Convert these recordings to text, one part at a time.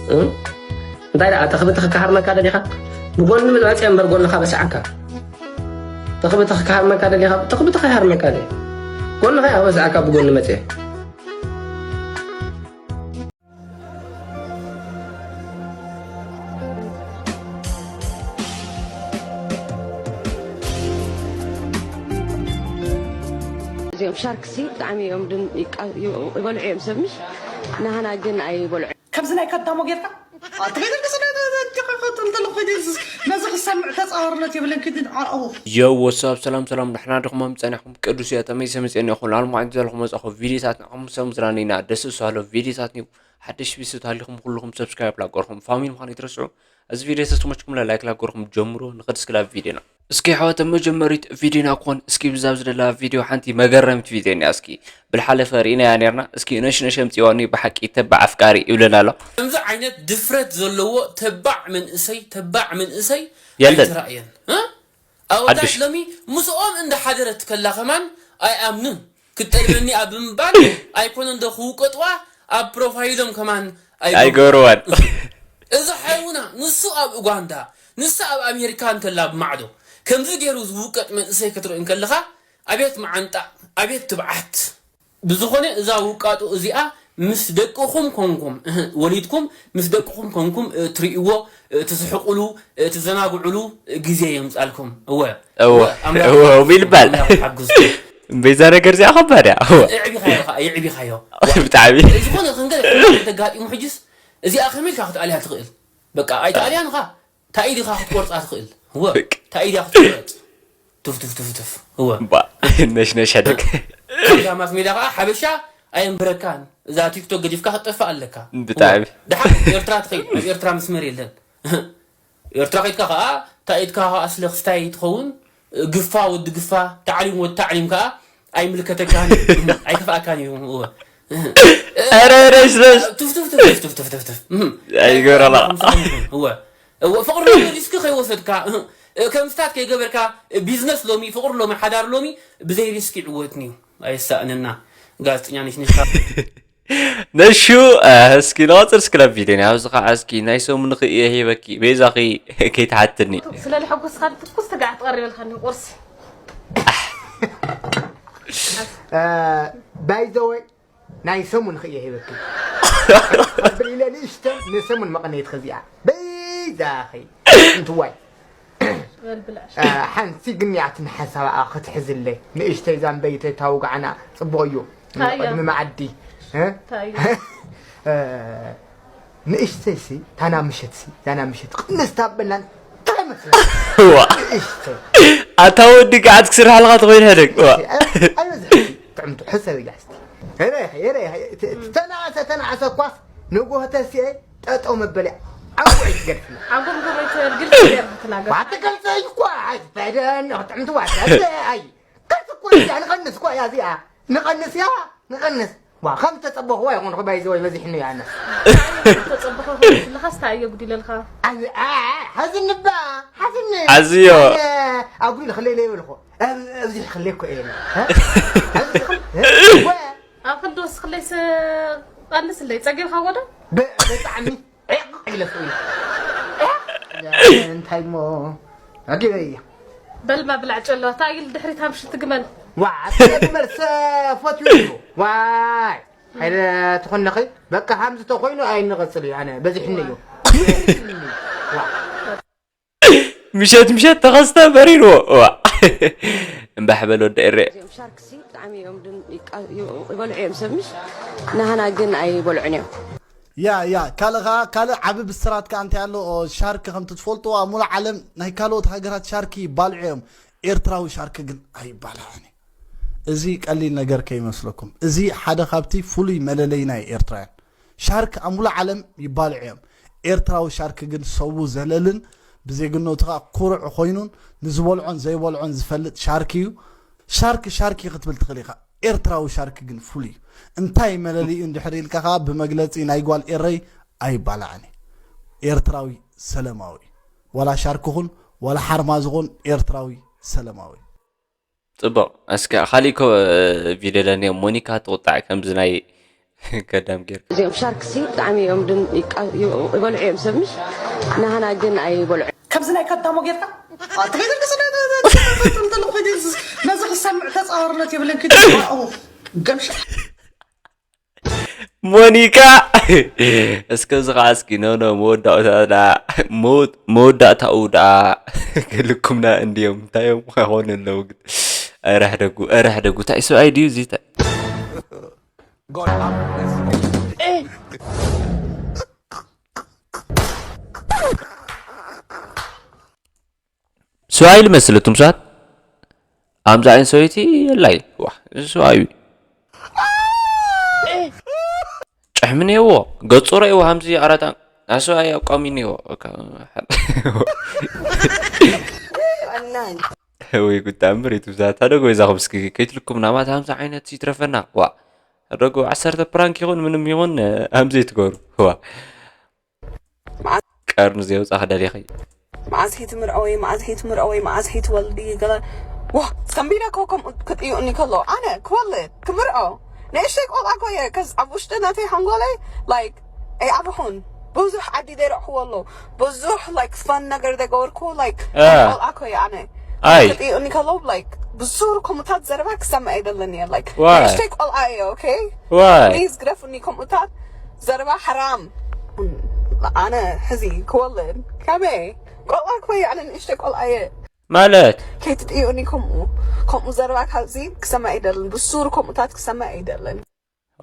እ? እንታይ ደኣ፣ ተኽብትኽ ክሃርመካ ደሊኻ? ብጎኒ መጽአ እምበር ጎንኻ በስዓካ። ተኽብትኽ ክሃርመካ ደሊኻ? ተኽብትኽ ኣይሃርመካ ድየ? ጎንኻ እያ በስዓካ ብጎኒ መጽአ። እዚኦም ሻርክሲ ብጣዕሚ እዮም ድን ይቃ- ይበልዑ እዮም ሰብ ምሽ ናህና ግን ኣይበልዑ ከምዚ ናይ ከዳሞ ጌርካ ኣትኸይደልክስነዚ ክሰምዕ ተፃዋርነት የብለን ክድን ኣርኣዎ Yo, what's up? ሰላም ሰላም፣ ደሕና ድኹም ጸኒሕኩም? ቅዱስ እያ ተመይሰ መጽእኒ ይኹን ኣልማዕት ዘለኹም መጻኹ ቪዲዮታት ንዓኹም ሰም ዝራኒና ደስ ዝሳሎ ቪዲዮታት ኒው ሓድሽ ቪዲዮታት ሃሊኹም ኩልኹም ሰብስክራይብ ላገርኹም ፋሚሊ ምዃን ይትረስዑ። እዚ ቪዲዮ ተስተመችኩም ላይክ ላገርኹም ጀምሮ ንኸድ እስክላ ቪዲዮና እስኪ ኣሕዋት መጀመሪት ቪዲዮና ክኾን እስኪ ብዛብ ዝደላ ቪዲዮ ሓንቲ መገረምት ቪዲዮ እኒኣ እስኪ ብልሓለፈ ርኢናያ ነርና እስኪ ነሽነሽ ኣምፂዋኒ ብሓቂ ተባዕ ኣፍቃሪ ይብለና ኣሎ። ከምዚ ዓይነት ድፍረት ዘለዎ ተባዕ መንእሰይ ተባዕ መንእሰይ የለን። ኣይተራእየን። እ? ኣወዳት ሓድሽ። ሎሚ ምስኦም እንዳሓደረት ከላ ከማን ኣይኣምኑን። ክትጠልመኒ ኣብ ምባል ኣይኮነን ዶ ክውቀጥዋ ኣብ ፕሮፋይሎም ከማን ኣይገብሩን። ኣይገብርዋን። እዚ ሓውና ንሱ ኣብ ኡጋንዳ ንሳ ኣብ ኣሜሪካ እንከላ ብማዕዶ ከምዚ ገይሩ ዝውቀጥ መንእሰይ ክትርኢ እንከለኻ ኣቤት መዓንጣ ኣቤት ትብዓት። ብዝኾነ እዛ ውቃጡ እዚኣ ምስ ደቅኹም ኮንኩም እህ፣ ወሊድኩም ምስ ደቅኹም ኮንኩም እ፣ ትርእይዎ እ፣ ትስሕቁሉ እ፣ ትዘናግዑሉ እ፣ ግዜ የምጻልኩም። እወ እወ፣ ኣምላኽ እወ፣ ይሓግዝኩም፣ እወ ይልባል። ኣምላኽ ይሓግዝኩም። እምበይ እዛ ነገር እዚኣ ከባድ እያ። እወ የዕቢኻዮ ኸዓ የዕቢኻዮ። ብጣዕሚ ዝኾነ ክንገ ተጋጢሙ ሕጅስ እዚኣ ከመይ ኢልካ ክትኣልያ ትኽእል? በቃ ኣይትኣልያን ኻ ታኢድ ኢኻ ክትቆርጻ ትኽእል። እወ በቃ። ታኢድ ኢኻ ክትቆረጽ። ቱፍ ቱፍ ቱፍ ቱፍ። እወ ባ ነሽ ነሽ ሕደግ እዛ ማስ ሜድያ ከዓ ሓበሻ ኣየንብረካን። እዛ ቲክቶክ ገዲፍካ ክትጠፍእ ኣለካ። ብጣዕሚ። እወ። ደሓር ኤርትራ ትኸይድ ኣብ ኤርትራ መስመር የለን። ኤርትራ ከይድካ ከዓ ታኢድካ ከዓ ስለ ክስታይ ትኸውን ግፋ ወዲ ግፋ ታዕሊም ወዲ ታዕሊም ከዓ ኣይምልከተካን እዩ። ኣይከፍኣካን እዩ። እወ። ኧረ ነሽ ነሽ ቱፍ ቱፍ ቱፍ ቱፍ ቱፍ ቱፍ ቱፍ። እህ። ኣይገረላ። እወ። እወ፣ ፍቕሪ ሎሚ ሪስክ ከይወሰድካ እህ፣ ከምስታት ከይገበርካ ቢዝነስ ሎሚ ፍቕሪ ሎሚ ሓዳር ሎሚ ብዘይ ሪስክ ይዕወትኒ እዩ። ኣይሳእነና ጋዜጠኛ ነሽ ነሽ ነሹ እስኪ ንቐፅል እስክለ ቪድዮን ኣብዚ ከዓ እስኪ ናይ ሰሙንኺ እየ ሂበኪ ቤዛኺ ከይትሓትኒ ስለ ልሐጎስካ ትኩስ ትጋዕ ትቐርበልካኒ ቁርሲ ባይዘወይ ናይ ሰሙን ኽእየ ሂበኪ ብር ኢለ ንእሽተን ንሰሙን መቐነይት ኸዚኣ በይዛኺ እንትዋይ በል ብልዕ ሓንቲ ግን ያትን ሓሳብ ክትሕዝለይ ንእሽተይ ዛንበይተይ ታውጋዕና ፅቡቕ እዩ ታያ። ቅድሚ መዓዲ እ? ታዩ እ፣ ንእሽተይ ሲ ታና ምሸት ሲ ዛና ምሸት ቅንስ ታበላን እንታይ መስለ ዋ ንእሽተይ ኣታ ወዲ ገዓት ክስርሓልካ ትኾይን ሕደግ ዋ ኣይበዝሕ ጥዕምቱ ሕሰብ ኢላ እስቲ ተናእሰ ተናእሰ ኳስ ንጎህተ ሲኤ ጠጠው መበሊ ዓውዒ ትገድፍና ዓጎም ገበይተ ግልፂ ገርትናገር ባትገልፀ እኳ ኣይትፈደን ጥዕምቲ ዋሰ ኣይ ከስ እኮ እያ ንቐንስ እኮ እያ እዚኣ ንቐንስ እያ ንቐንስ ዋ ከም ተፀበኽዋ ይኹን ባይዘ ወይ በዚሕኒ እያ ኣነ ተፀበኸ ለኻስ ታየ ጉዲለልካ ሓዝኒ ባ ሓዝኒ ኣዝዮ። ኣጉዲል ክለይ ለይበልኮ ኣብዚ ክለይ እኮ እየ ኣብ ክንዲ ወስኽለይስ ቀንስለይ ፀጊብካ ወዶ ብጣዕሚ ዕቕ ኢለ ስኢለ እንታይ እሞ ኣጊበ እየ በልማ ብላዕ ጨሎ እታ ኢል ድሕሪት ሃምሽቲ ግመል ዋ መልሰ ፈትዩ እዩ ዋይ ሓደ ትኾነኺ በቃ ሃምዚ ተኾይኑ ኣይንቐፅል እዩ ኣነ በዚሕኒ እዩ ምሸት ምሸት ተኸስተ በሪርዎ እዋ እምባሕ በል ወዲ ኤሬ እዚኦም ሻርክሲ ብጣዕሚ እዮም ድን- ይቃ- ይበልዑ እዮም ሰብ ምሽ ናህና ግን ኣይበልዑን እዮም ያ ያ ካልእ ኸዓ ካልእ ዓቢ ብስራት ከኣ እንታይ ኣሎ ሻርክ ከምቲ ትፈልጥዎ ኣብ ሙሉእ ዓለም ናይ ካልኦት ሃገራት ሻርክ ይባልዑ እዮም ኤርትራዊ ሻርክ ግን ኣይባልዑን እዩ እዚ ቀሊል ነገር ከይመስለኩም እዚ ሓደ ካብቲ ፍሉይ መለለይና እዩ ኤርትራውያን ሻርክ ኣብ ሙሉእ ዓለም ይባልዑ እዮም ኤርትራዊ ሻርክ ግን ሰቡ ዘለልን ብዜግነቱ ኸዓ ኩሩዕ ኾይኑን ንዝበልዖን ዘይበልዖን ዝፈልጥ ሻርክ እዩ ሻርክ ሻርክ እዩ ክትብል ትኽእል ኢኻ ኤርትራዊ ሻርክ ግን ፍሉይ እዩ እንታይ መለሊኡ እንድሕር ኢልካ ኸዓ ብመግለፂ ናይ ጓል ኤረይ ኣይባላዕን እዩ ኤርትራዊ ሰለማዊ እዩ ዋላ ሻርክ ኹን ዋላ ሓርማዝ ኹን ኤርትራዊ ሰለማዊ እዩ ፅቡቅ እስከ ካሊእ ኮ ቪድዮ ለኒ ሞኒካ ትቁጣዕ ከምዚ ናይ ከዳም ጌርካ። እዚኦም ሻርክሲ ብጣዕሚ እዮም ድም ይቃ- ይበልዑ እዮም ሰብ ምሽ ናህና ግን ኣይበልዑ። ከምዚ ናይ ከዳሞ ጌርካ ነዚ ክሰምዕ ተፃዋርነት የብለን ክድዋኡ ገምሻ ሞኒካ እስከ እዚ ከዓ እስኪ ኖ ኖ መወዳእታ መወዳእታኡ ደኣ ክልኩምና እንዲዮም እንታይ እዮም ክኾኑ ኣለዉ ግን ኧረ ሕደጉ ኧረ ሕደጉ እንታይ ሰብኣይ ድዩ እዚ ሰብኣይ ልመስል እቱም ሰባት ኣምዛ ዓይን ሰበይቲ የላይ ዋ እዚ ሰብኣይ እዩ ጭሕሚ ነይዎ ገጹ ረእዎ ሃምዚ ኣራታ ኣሰብኣይ ኣቋሚ ነይዎ ወይ ጉድ ተኣምር እዩ ትብዛ ታደጎ ይዛኹም እስኪ ከይትልኩም ናማት ሃምሳ ዓይነት ይትረፈና ዋ ታደጎ ዓሰርተ ፕራንክ ይኹን ምንም ይኹን ሃምዚ ይትገሩ ዋ ቀርኒ ዘየውፃ ክደሊኺ መዓዝ ሄትምርዖ ወይ መዓዝ ሄትምርዖ ወይ መዓዝ ሄትወልዲ ገለ ዋ ሰንቢዳ ኮ ከምኡ ክጥይኡኒ ከሎ ኣነ ክወልድ ክምርዖ ንእሽተይ ቆልዓ ኮ እየ ከዝ ኣብ ውሽጢ ናተይ ሓንጎለይ ላይክ ኣይዓበኹን ብዙሕ ዓዲ ዘይረእኽዎ ኣሎ ብዙሕ ላይክ ፈን ነገር ዘይገበርክዎ ላይክ ቆልዓ ኮ እየ ኣነ ኣይ ክጥይኡኒ ከሎ ላይክ ብዙር ከምኡታት ዘረባ ክሰምዕ ኣይደልን እየ ላይክ Why? ንእሽተይ ቆልዓ እየ ኦኬ ዋይ ፕሊዝ ግደፉኒ ከምኡታት ዘረባ ሓራም ኣነ ሕዚ ክወልድ ከመይ ቆልዓ ኮይ ኣነ ንእሽተይ ቆልዓ እየ ማለት ከይትጥይኡኒ ከምኡ ከምኡ ዘረባ ካብዚ ክሰምዕ ኣይደልን ብሱር ከምኡታት ክሰምዕ ኣይደልን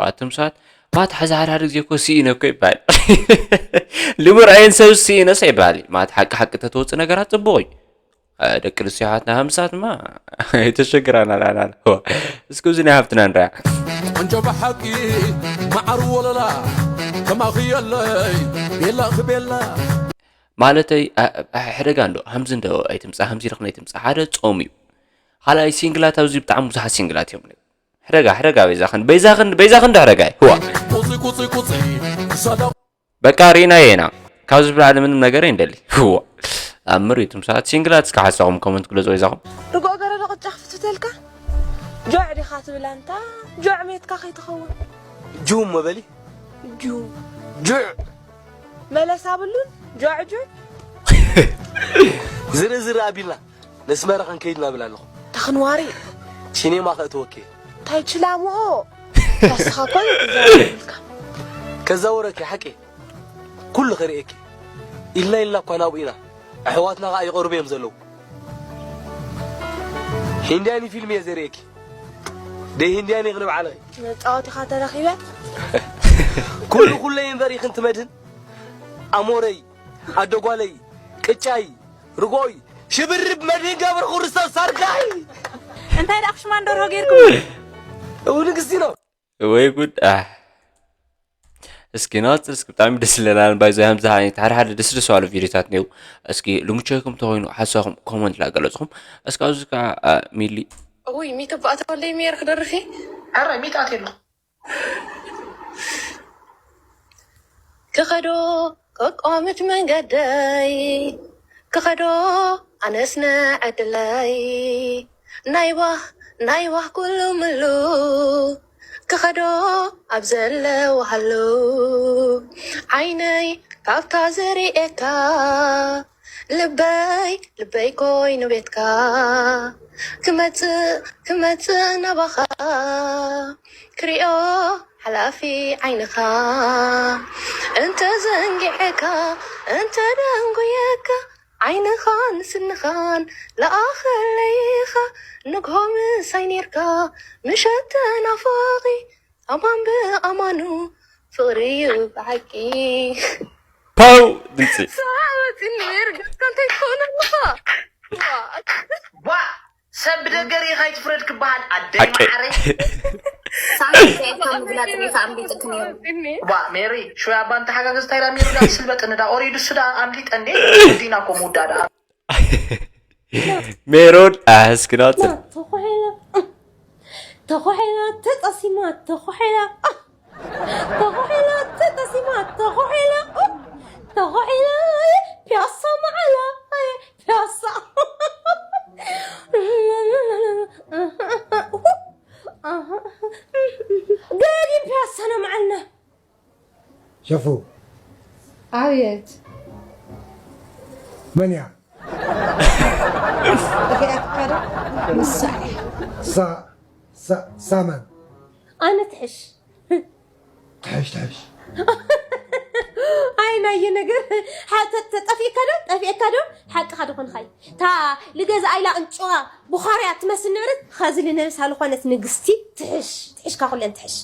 ኣቱም ሰባት ማት ሓዚ ሓደ ሓደ ግዜ እኮ ስኢነ እኮ ይበሃል ልሙር ኣየን ሰብ ስኢነስ ኣይበሃል እዩ ማት ሓቂ ሓቂ ተተወፅእ ነገራት ፅቡቕ እዩ ደቂ ኣንስትዮ ሓትና ሃምሳት ማ ኣይተሸግራና ላና እስኪ እዚ ናይ ሃብትና ንርያ ቆንጆ ብሓቂ መዓር ወለላ ከማኺ የለይ ቤላ ክቤላ ማለተይ ሕደጋ እንዶ ሃምዚ እንዶ ኣይትምፃ ሃምዚ ኢልክን ኣይትምፃ ሓደ ፆም እዩ ካልኣይ ሲንግላት ኣብዚ ብጣዕሚ ብዙሓት ሲንግላት እዮም ሕደጋ ሕደጋ በይዛኽን በይዛኽን በይዛኽን ዶ ሕደጋ ህዋ ቁፂ ቁፂ ቁፂ ክሳዳ በቃ ርኢናዮ ኢና ካብዚ ብላዕሊ ምንም ነገር እንደሊ ህዋ ኣብ ምሪቱም ሰባት ሲንግላት እስከ ሓሳኹም ኮመንት ግለፁ በይዛኹም ርግኦ በረዶ ቅጫ ክፍትተልካ ጆዕ ዲኻ ትብል ኣንታ ጆዕ ቤትካ ከይትኸውን ጁም መበሊ ጁ ጁዕ መለስ ኣብሉን ጆዕ ጁዕ ዝርኢ ዝርኢ ኣቢልና ነስመራ ክንከይድ ናብል ኣለኹ ተኽንዋሪ ሲኔማ ከእተወኪ እንታይ ችላምኦ ታስኻ ኮን ትዛረብልካ ከዛወረኪ ሓቂ ኩሉ ክርእየኪ ኢልና ኢልና እኳ ናብኡ ኢና ኣሕዋትና ከዓ ይቐርቡ እዮም ዘለዉ ሂንዳኒ ፊልም እየ ዘርእየኪ ደይ ሂንዳኒ ክንብዓለኺ መፃወቲኻ ተረኺበ ኩሉ ኩለይ እምበር ይኽን ትመድህን ኣሞረይ ኣደጓለይ ቅጫይ ርጎይ ሽብርብ መድህን ገብረ ክርስቶስ ሰርጋይ እንታይ ደኣ ክሽማን ደርሆ ጌርኩም እው ንግስቲ ነው ወይ ጉድ ኣህ እስኪ ናፅር እስኪ ብጣዕሚ ደስ ዝለናን ባይዞ ከምዚ ዓይነት ሓደ ሓደ ደስ ደስ ባሉ ቪዲዮታት እኒው እስኪ ልምቸኩም ተኮይኑ ሓሳኹም ኮመንት ላገለፅኹም እስኪ ኣብዚ ከዓ ሚሊ እውይ ሚተባእተወለይ ሜር ክደርፊ ኧረ ሚጣት የለ ክኸዶ ከቋምት መንገደይ ክኸዶ ኣነስ ንዕድለይ ናይ ዋህ ናይ ዋህ ኩሉ ምሉ ክኸዶ ኣብ ዘለዋሃሉ ዓይነይ ካብታ ዘርእየካ ልበይ ልበይ ኮይኑ ቤትካ ክመጽእ ክመጽእ ናባኻ ክሪኦ ሓላፊ ዓይንኻ እንተ ዘንጊዐካ እንተ ደንጉየካ ዓይንኻን ስንኻን ለኣኸለይኻ ንግሆ ምሳይ ኔርካ ምሸት ተናፋቒ ኣማን ብኣማኑ ፍቕሪ እዩ ብሓቂ ፓው ድምፂ ሳወፂኒ ርገፅካ እንታይ ትኸውን ኣለኻ ዋ ሰብ ብደገ ርኢኻ ይትፍረድ ክበሃል ኣደይ ሓቂ ማዓረይ ሳዕቤን ከየካ ምግላፅ ሳዕቤን ጥቅም ዋ ሜሪ ሽያ ባንታ ሓጋገዝ ታይራ ሜሪ ዳ ስልበጥኒ ዳ ኦሪዱ ስዳ ኣምሊጠኒ ዲና ኮ ምውዳ ዳ ሜሮን ኣህስክናት ተኾሒላ ተኾሒላ ተጠሲማ ተኾሒላ ተኾሒላ ተጠሲማ ተኾሒላ ተኾሒላ ፒያሳ መዓላ ፒያሳ ገዲም ፒያሳ ነምዓልና ሸፉ። ኣብየት። መን እያ? ርኢኻትካ ዶ? ንሳ እያ። ሳ ሳ ሳመን። ኣነ ትሕሽ። ትሕሽ ትሕሽ። ኣይ ናየ ነገር። ሓ- ተ- ተ- ጠፊእካ ዶ? ጠፊእካ ዶ? ሓቅኻ ዶ ኮንኻይ? እታ ልገዛ ኢላ እንጭዋ ብዃርያ ትመስል ንብረት ኸዚ ልነብሳ ልኾነት ንግስቲ ትሕሽ። ትሕሽካ ኩለን ትሕሽ።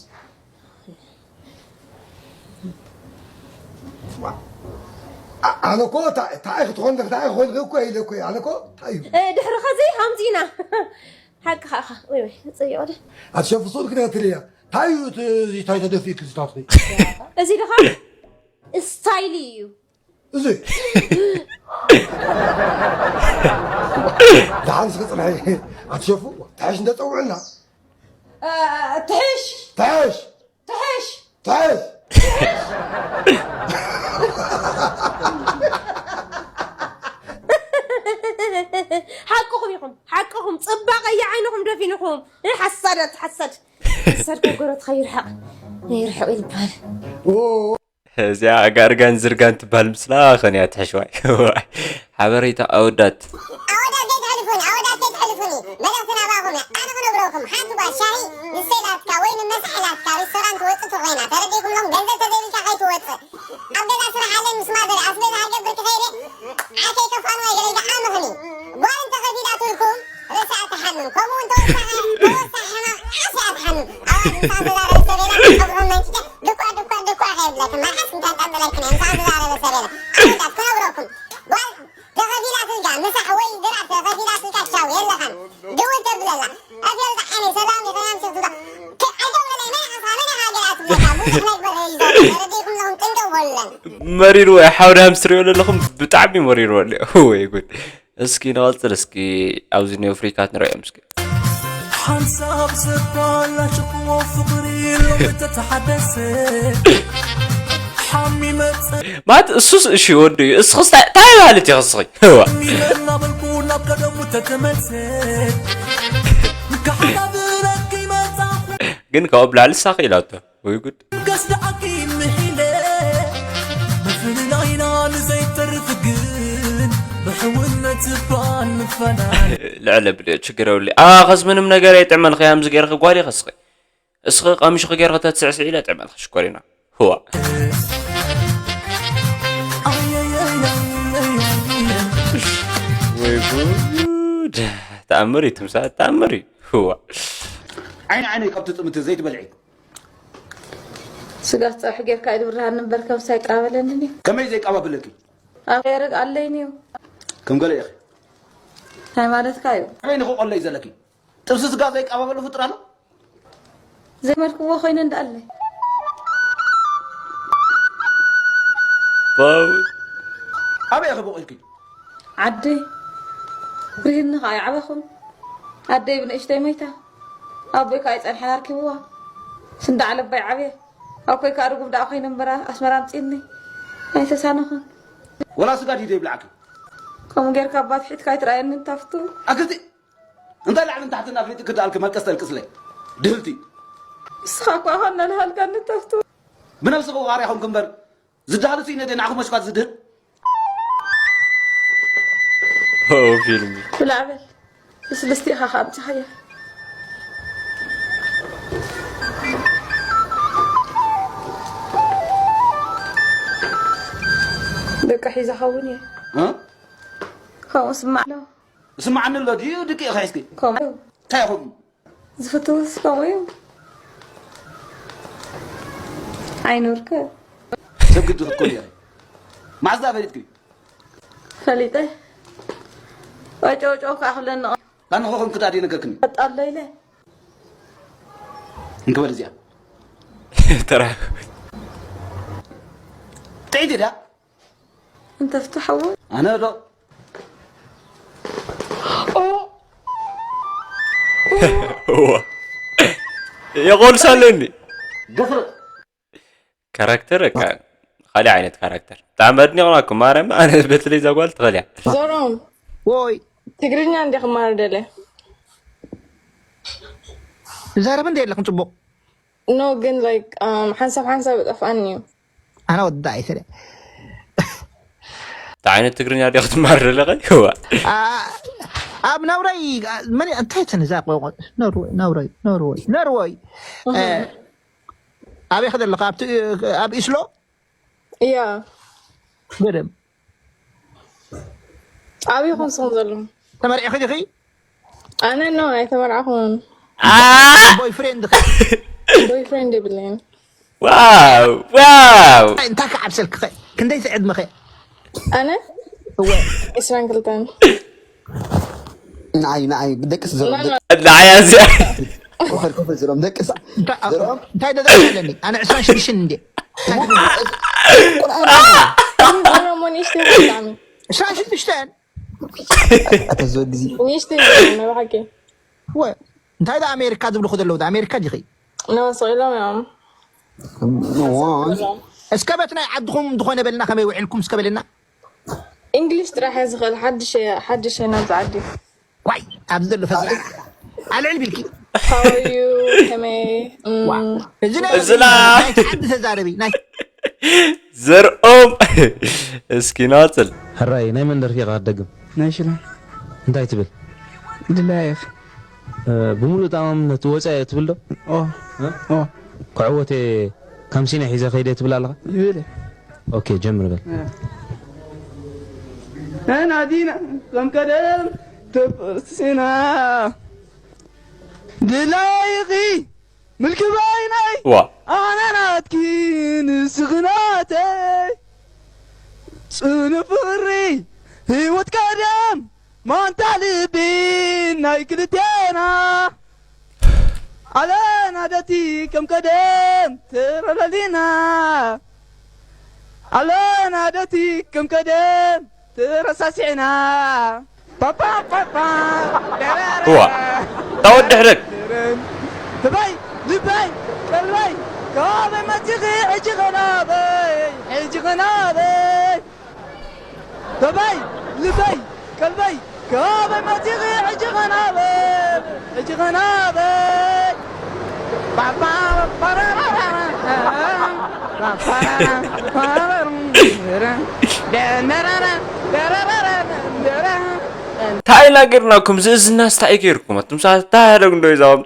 ኣነ እኮ እንታይ ክትኾን እንታይ ክኾን እኮ ኢለ እኮ ኣነ እኮ እንታይ እዩ? ድሕሪ ኸዚ ሃምዚና ሓቅኻ ኢኻ። ወይ ወይ ጽይቕ ወደ ኣትሸፍሱን ክትነትል እያ። እንታይ እዩ እቲ እዚ እንታይ ተደፊእክ ዝታትኺ? እዚ ድኻ ስታይል እዩ። እዚ ደሓን ስክ ጽንሐ ኣትሸፉ ትሕሽ እንደ ጸውዕና ትሕሽ ትሕሽ ትሕሽ ትሕሽ ሓቅኹም ኢኹም ሓቅኹም ጽባቐ እያ ዓይንኹም ደፊንኹም። ሓሳዳት ሓሳድ ሓሳድ ከጎረትካ ይርሕቕ ይርሕቕ ይልባል። እዚኣ ኣጋርጋን ዝርጋን ትበሃል ምስላ ኸንያ ትሕሽዋይ። ሓበሬታ ኣወዳት ኣወዳት ዘይትሕልፉኒ ኣወዳት ዘይትሕልፉኒ። መልእኽቲ ናባኹም እያ ኣነ ክነግረኩም ሓንቲ ጓል ሻሂ ንሰይ ላትካ ወይ ንመሳሒ ላትካ ሪስቶራንት ወፅእ ተኾይና ተረዲእኩም ሎም ገንዘብ ተዘይብልካ ከይትወፅእ ኣብ ገዛ ስራሕ ኣለኒ ምስ ማዘር ኣስቤዛ ሃገር ብርኪ ኸይደ ዓርከይ ከፋንዋ ገለ ይደዓምኽኒ ጓል እንተኸፊዳትልኩም ርእሳ ኣትሓምም ከምኡ እውን ተወሳኺ ተወሳኺ ሕማም ዓስ እያ ትሓምም ኣዋጅ ምሳን ተዛረበ ሰበይና ከብርሆም መንጭጨ ድኳዕ ድኳዕ ድኳዕ ከየብለክን መልሓስ እንተንጠልጥለክን እየ ምሳን ተዛረበ ሰበይና ኣወዳት ክነግረኩም ጓል ተኸፊላትልካ ምሳሕ ወይ ድራር ተኸፊላትልካ ቻው የለኻን ድውል ተብለላ ኣጀልታ ዓይነይ ሰላም የኸያም ሸፍትታ ኣይደውለለይ ናይ ዓሳ መን ኢኻ ገለ ኣትብለካ ብዙሕ ናይ ግበር እዩ ዘሎ ተረዲእኩም ለኹም ጥንቅቕ በሉለን መሪርዎ እዩ ሓውደ ሃምስትር ይበሉ ኣለኹም ብጣዕሚ መሪርዎ ኣሎ ወይ ጉድ እስኪ ንቐፅል እስኪ ኣብዚ ኒዮ ፍሪካት ንረኦም እስኪ ሓንሳብ ዘባላሽቕዎ ፍቕሪ ሎሚ ተተሓደሰ ሓሚመ ማለት እሱስ እሺ ወዱ እዩ እስኽስ ታይ ማለት እዩ ኽስኺ ህዋ ሚመ እናበልኩ ናብ ቀደሙ ተተመልሰ ንካሕዳብረኪ መጻኹ ግን ካብኡ ብላዕሊ ሳኺ ኢላቶ ወይ ጉድ ከስደዓኪ ምሒለ ምፍልላይና ንዘይተርፍ ግን ብሕውነት እኳ ንፈላል ልዕለ ብልዮ ችግር የብሉ ኣ ኸስ ምንም ነገር ኣይጥዕመልኸ ያምዚ ገይርኸ ጓል ይኸስኸ እስኸ ቀሚሽኸ ገይርኸ ተትስዕስዕ ኢለ ጥዕመልኸ ሽኮሪና ህዋ ወይ ጉድ ተኣምር እዩ ትምሳ ተኣምር እዩ ህዋ ዓይኒ ዓይነይ ካብቲ ጥምቲ ዘይትበልዒ ስጋ ጸብሒ ጌርካ ኢሉ ብርሃን እምበር ከምሳ ይቃበለንን እዩ። ከመይ ዘይቃባብለኪ? ኣብ ያረግ ኣለይን እዩ። ከም ገለ ኢኺ። እንታይ ማለትካ እዩ? ኣበይ ንኽቆለይ ዘለኪ? ጥብሲ ስጋ ዘይቃባበሉ ፍጡር ኣሎ? ዘይመልክዎ ኮይኑ እንዳኣለ። ፓውል ኣበይ ኢኺ ቦቂልኪ? ዓደይ ብርሂኒ ከኣ ይዓበኹም። ኣደይ ብንእሽተይ ሞይታ። ኣቦይ ከኣ ይጸንሐን ኣርኪብዋ። ስንዳ ዓለባይ ዓብየ። ኣኮይ ከኣ ርጉም ደኣ ኮይነ እምበራ ኣስመራ ኣምጺእኒ ኣይተሳነኹን። ወላ ስጋ ድዩ ዘይብልዓኪ? ከምኡ ጌርካ ኣባ ትሒትካ ኣይትርኣየኒ እንታ ፍቱው። ኣክልቲ እንታይ ላዕልን ታሕትን ኣፍሊጥኪ ደኣልኪ መልቀስ ተልቅስለይ ድህልቲ። ንስኻ እኳ ኢኻ እናልሃልካኒ እንታ ፍቱው። ብነብስኺ ወቓርያ ኹንኪ እምበር ዝደሃሉ ስኢነ ድየ ንዓኹም መሽኳት ዝድህል? ኦ ፊልም ብላዕ በል ልስልስቲ ኢኻ ከኣ ኣምጻኻያ ደቂ ሒዘ ኸውን እየ እ? ከምኡ ስማዕ ኣሎ ስማዓኒ ኣሎ ድዩ ድቂ ኢኺ ሒዝኪ? ከምኡ እንታይ ኢኹም ዝፍትውስ ከምኡ እዩ። ዓይኑ ርክብ። ሰብ ግዲ ክትኮኒ ኢኺ። መዓዝ ደኣ ፈሊጥኪ? ፈሊጠ። ወጨውጨው ከዓ ክብለኒ ቐ- ኣነ ኸ ከምኪ ደኣ ድየ ነገርክኒ? ቀጣሎ ኢለ። እንክበል እዚኣ። ተራ ጥዒት እያ። እንተ ፍትሓዎ ኣነ ዶ እዋ የቆልሳ ኣለኒ ድፍርጥ ካራክተር እካ ካሊእ ዓይነት ካራክተር ብጣዕሚ ኣድኒቕናኩም ማርያም ኣነ በተለይ እዛ ጓል ትኸልያ ዞሮም ወይ ትግርኛ እንዲ ክማር ደለ ዛረብ እንደ የለኽን ፅቡቕ ኖ ግን ላይክ ሓንሳብ ሓንሳብ ጠፍኣኒ እዩ ኣነ ወዳ ኣይሰለ እንታይ ዓይነት ትግርኛ ዲኹ ትማር ዘለኸ? ይዋ ኣብ ናውራይ መን እንታይ ተነዛ ቆቆ ናውራይ ናውራይ ናውራይ ናውራይ ኣበይ ከደለካ ኣብ ኢስሎ እያ ገደም ኣበይ ኮንስኹም ዘለኹም ተመሪዕኺ ዲኺ ኣነ ኖ ኣይተመርዓኹን ቦይፍሬንድ ቦይፍሬንድ የብለይን ዋው እንታይ ከዓብሰልክኸ ክንደይ ትዕድምኸ ኣነ እወ ዕስራን ክልተን ንዓይ ንዓይ ብደቅስ ንዓያ እዚኣ ኮፈል ኮፈል ዝሎም ደቅስ ዝሎም እንታይ ደዛ ኣለኒ ኣነ ዕስራን ሽዱሽተን እንዴ ቁርኣን እሞ ንእሽተይ ብጣዕሚ ዕስራን ሽዱሽተን ኣተ ዝወዲ እዚ ንእሽተይ ናይ ብሓቂ እወ እንታይ ዳ ኣሜሪካ ዝብልኹ ዘለዉ ኣሜሪካ ዲኺ ነወስቕ ኢሎም እዮም እስከ በት ናይ ዓድኹም ዝኾነ በልና ከመይ ውዒልኩም እስከ በልና እንግሊሽ ጥራሕ እየ ዝኽእል ሓድሽ እየ- ሓድሽ እየ ናብዚ ዓዲ ዋይ ኣብዚ ዘሎ ፈዛ ኣልዕል ቢልኪ How are you ከመይ እም፣ እዚ ናይ እዚ ላ- ናይ ዓዲ ተዛረቢ ናይ ዘርኦም እስኪ ናፅል ሕራይ ናይ መን ደርፊ ኢኻ ክትደግም ናይ ሽላ እንታይ ትብል ድላየፍ እ፣ ብምሉእ ተኣማምነት ወፃ እየ ትብል ዶ ኦ ኦ ክዕወት እየ ካምሲና ሒዘ ከይደ ትብል ኣለኻ ይብል ኦኬ ጀምር በል ንሕና ዲና ከም ቀደም ተፈስና ድላይኺ ምልኪ ባይነይ ዋ ኣነ ናትኪ ንስኺ ናተይ ጽኑ ፍቕሪ ህይወት ቀደም ማንታ ልቢ ናይ ክልቴና ኣለና ደቲ ከም ቀደም ተረዳዲና ኣለና ደቲ ከም ቀደም ተረሳሲዕና ፓፓ ፓፓ እዋ እታ ወዲ ሕደግ ህበይ ልበይ ቀልበይ ካበይ መፂኺ ሕጂ ኸናበይ ሕጂ ኸናበይ ህበይ ልበይ ቀልበይ ካበይ መፂኺ ሕጂ ኸናበይ ሕጂ ኸናበይ እንታይ ኢና ገርናኩም ዝእዝናስ እንታይ ገይርኩም ኣቱም ሰባት እንታይ ሕደግ እንዶ ይዛዎም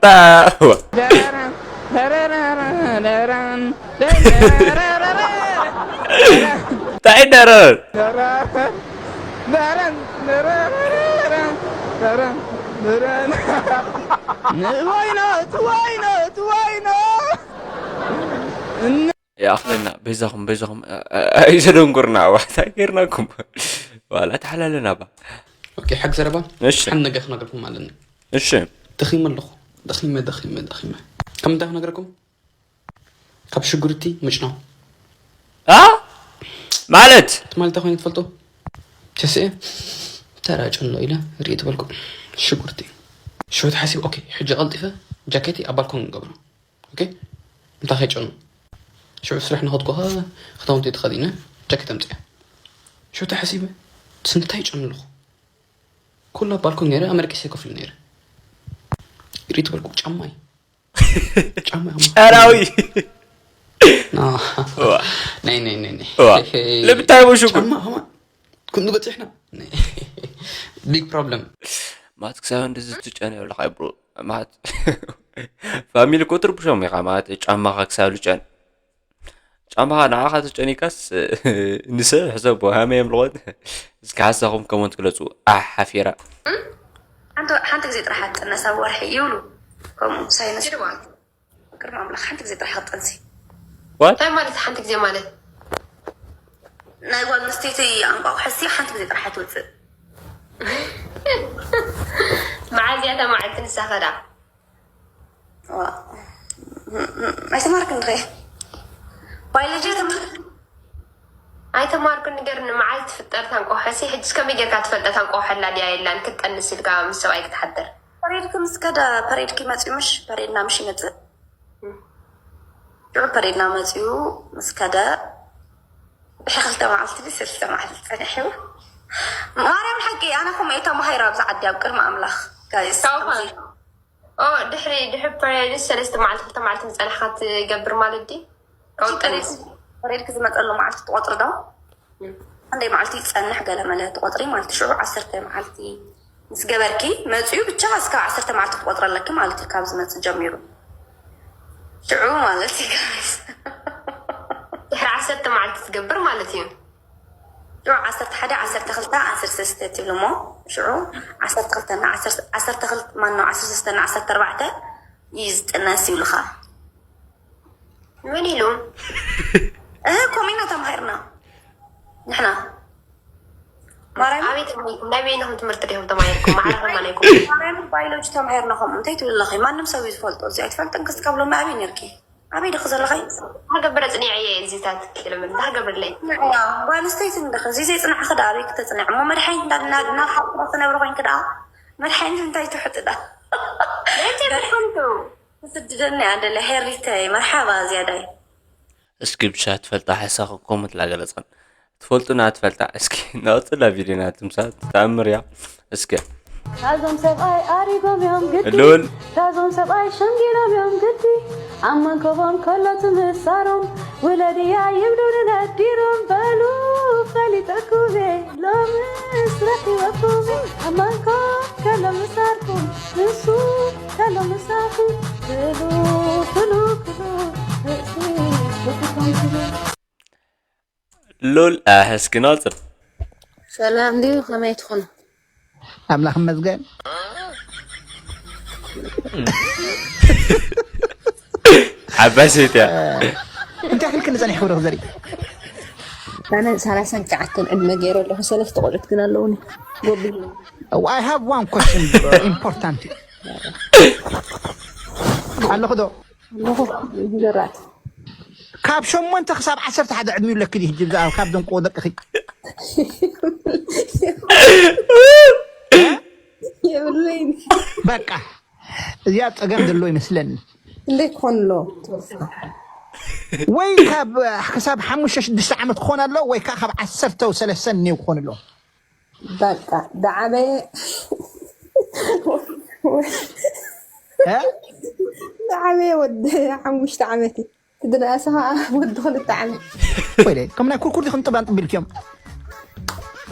እንታይ ደረር ንወይኖ ትወይኖ ትወይኖ ይኣኽለና በይዛኹም በይዛኹም ኣይዘደንጉርና ዋ እንታይ ገይርናኩም ዋላ ተሓላለና ባ ኦኬ ሓቂ ዘረባ እሺ ሓንቲ ነገር ክነግርኩም ኣለኒ እሺ ደኺመ ኣለኹ ደኺመ ደኺመ ደኺመ ከም እንታይ ክነግረኩም ካብ ሽጉርቲ ምጭናው ኣ ማለት ትማሊ እንታይ ኮይኑ ትፈልጡ ተስኤ ተራ ጨኖ ኢለ ርኢ ትበልኩ ሽጉርቲ ሽዑ ተሓሲብ ኦኬ ሕጂ ቀልጢፈ ጃኬቲ ኣብ ባልኮን ንገብሮ ኦኬ እንታይ ከይጨኑ ሽዑ ስራሕ ንኸድኩ ክዳውንቲ ተኸዲነ ጃኬት ኣምፅያ ሽዑ ተሓሲበ ስንታይ ጨኑ ኣለኹ ኩላ ባልኮን ነይረ ኣመርቂሰ ከፍሉ ነይረ ርኢ ትበልኩ ጫማይ ጫማ ጨራዊ ናይ ናይ ናይ ናይ ልብታይ ሽጉር ጫማ ኸማ ክንዱ በፂሕና ቢግ ፕሮብለም ማለት ክሳብ እንደዚ ትጨን የብልካ ይብሉ ማለት ፋሚሊ እኮ ትርብሾም ኢኻ ማለት ጫማኻ ክሳብ ልጨን ጫማኻ ንዓኻ ተጨኒካስ ንሰብ ሕሰቦ ሃመ የምልኾት እስኪ ሓሳኹም ኮመንት ግለፁ ኣሕ ሓፊራ ሓንቲ ግዜ ጥራሕ ኣትጠነስ ኣብ ወርሒ ይብሉ ከምኡ ሳይነስ ቅድሚ ኣምላኽ ሓንቲ ግዜ ጥራሕ ክትጠንሲ What? እንታይ ማለት ሓንቲ ግዜ ማለት ናይ ጓል ኣንስተይቲ ኣንቋቑሖ ሲ ሓንቲ ግዜ ጥራሕ ትውፅእ መዓዝያ እታ መዓልቲ ንሳ ኸዳ ኣይተማርክን ኸ ባዮሎጂ ኣይተማርኩን ንገርኒ መዓዝ ትፍጠር ታንቆሖ ሲ ሕጅስ ከመይ ጌርካ ትፈልጠ ታንቆሖ ኣላ ድያ የላን ክትጠንስ ኢልካ ምስ ሰብኣይ ክትሓድር ፐሬድኪ ምስ ከደ ፐሬድኪ መፅዩ ምሽ ፐሬድና ምሽ ይመፅእ ሽዑ ፐሬድና መፅዩ ምስ ከደ ድሕሪ ክልተ መዓልቲ ድዩ ሰለስተ መዓልቲ ፀኒሑ ማርያም ሓቂ ኣነ ከምኡ እየ ተማሃይራ ኣብዚ ዓዲ ኣብ ቅድሚ ኣምላኽ ጋይስ ኦ ድሕሪ ድሕሪ ፐሬድ ሰለስተ መዓልቲ ክልተ መዓልቲ ምፀናሕካ ትገብር ማለት ድዩ ከውጠነስ ሬድኪ ዝመፀሉ መዓልቲ ትቆፅሪ ዶ? ክንደይ መዓልቲ ይፀንሕ ገለ መለ ትቆፅሪ ማለት ሽዑ ዓሰርተ መዓልቲ ምስ ገበርኪ መፅኡ ብቻ እስካብ ዓሰርተ መዓልቲ ትቆፅረለኪ ማለት እዩ ካብ ዝመፅእ ጀሚሩ ሽዑ ማለት እዩ ጋይስ። ድሕሪ ዓሰርተ መዓልቲ ትገብር ማለት እዩ። ሽዑ ዓሰርተ ሓደ ዓሰርተ ክልተ ዓሰርተ ሰለስተ ትብል እሞ ሽዑ ዓሰርተ ክልተ እና ዓሰርተ ክልተ ማነው ዓሰርተ ሰለስተ እና ዓሰርተ ኣርባዕተ እዩ ዝጥነስ ይብልኻ። መን ኢሉ? እህ ኮሜና ተማሂርና ንሕና ማርያም ኣበይ ተማሂርኩም? ናይ በይንኹም ትምህርቲ ዲኹም ተማሂርኩም? ማዕረ ከማን ኣይኩም። ማርያም ባዮሎጂ ተማሂርና ከምኡ እንታይ ትብል ኣለኺ? ማንም ሰብ እዩ ዝፈልጦ እዚ ኣይትፈልጥን ክስከብሎሚ ኣበይ ነርኪ? ኣበይ ድኺ ዘለኺ? ሃገብረ ጽኒዐ እየ እዚታት ክልምን ሃገብርለይ። ጓል ኣንስተይቲ እንድኺ እዚ ዘይጽናዕኺ ዳ ኣበይ ክተጽንዕ እሞ መድሓኒት እንዳድና ናብ ሓቁ ክነብሪ ኮይንኪ ዳ መድሓኒት እንታይ ትሕቲ ዳ ለይቲ ብሓንቱ ትስድደኒ ኣደለ ሄሪተይ መርሓባ ዝያዳይ እስኪ ብሻ ትፈልጣ ሓሳኹ ኮመንት ላገለጸን ትፈልጡና ትፈልጣ እስኪ ናውፅላ ቪድዮና ትምሳ ተኣምር እያ እስኪ ታዞም ሰብኣይ ኣሪጎም እዮም ግዲ ሉል ታዞም ሰብኣይ ሸንጊሎም እዮም ግዲ ኣብ መንከቦም ከሎ ትምሳሮም ውለድያ ይብሉ ንነዲሮም በሉ ፈሊጠኩም እየ ሎምስ ረኪበኩም እየ ኣብ መንኮብ ከሎ ምሳርኩም ንሱ ከሎ ምሳርኩም ክሉ ክሉ ክሉ ርእሲ ብፍቶም ክሉ ሉል ኣሕስኪ ናውፅል ሰላም ድዩ ከመይ ትኾኑ ኣምላኽ ይመስገን። ዓባይ ሰይቲ እያ እንታይ ክልክል ንጸኒሕ ክብሪ ክዘሪ ኣነ ሰላሳን ትሽዓተን ዕድመ ገይረ ኣለኹ ሰለስተ ቆልዑት ግን ኣለውኒ ጎብሉ I have one question important ኣለኹ ዶ ኣለኹ ዘራት ካብ ሸሞንተ ክሳብ ዓሰርተ ሓደ ዕድሚኡ ኣለኪ ድዩ ሕጂ ብዛዕባ ካብዞም ቆ ደቅኺ የብለይን በቃ እዚኣ ፀገም ዘሎ ይመስለኒ እንዴት ክኾን ኣሎ ወይ ካብ ክሳብ ሓሙሽተ ሽዱሽተ ዓመት ክኾን ኣሎ ወይ ከዓ ካብ ዓሰርተ ሰለስተ እኒው ክኾን ኣሎ በቃ ዳዓበየ እ? ዳዓበየ ወዲ ሓሙሽተ ዓመት እዩ ትድነኣሰ ከዓ ወዲ ክልተ ዓመት ወይለ ከም ናይ ኩርኩር ዲኹም ጥባን ጥቢልክዮም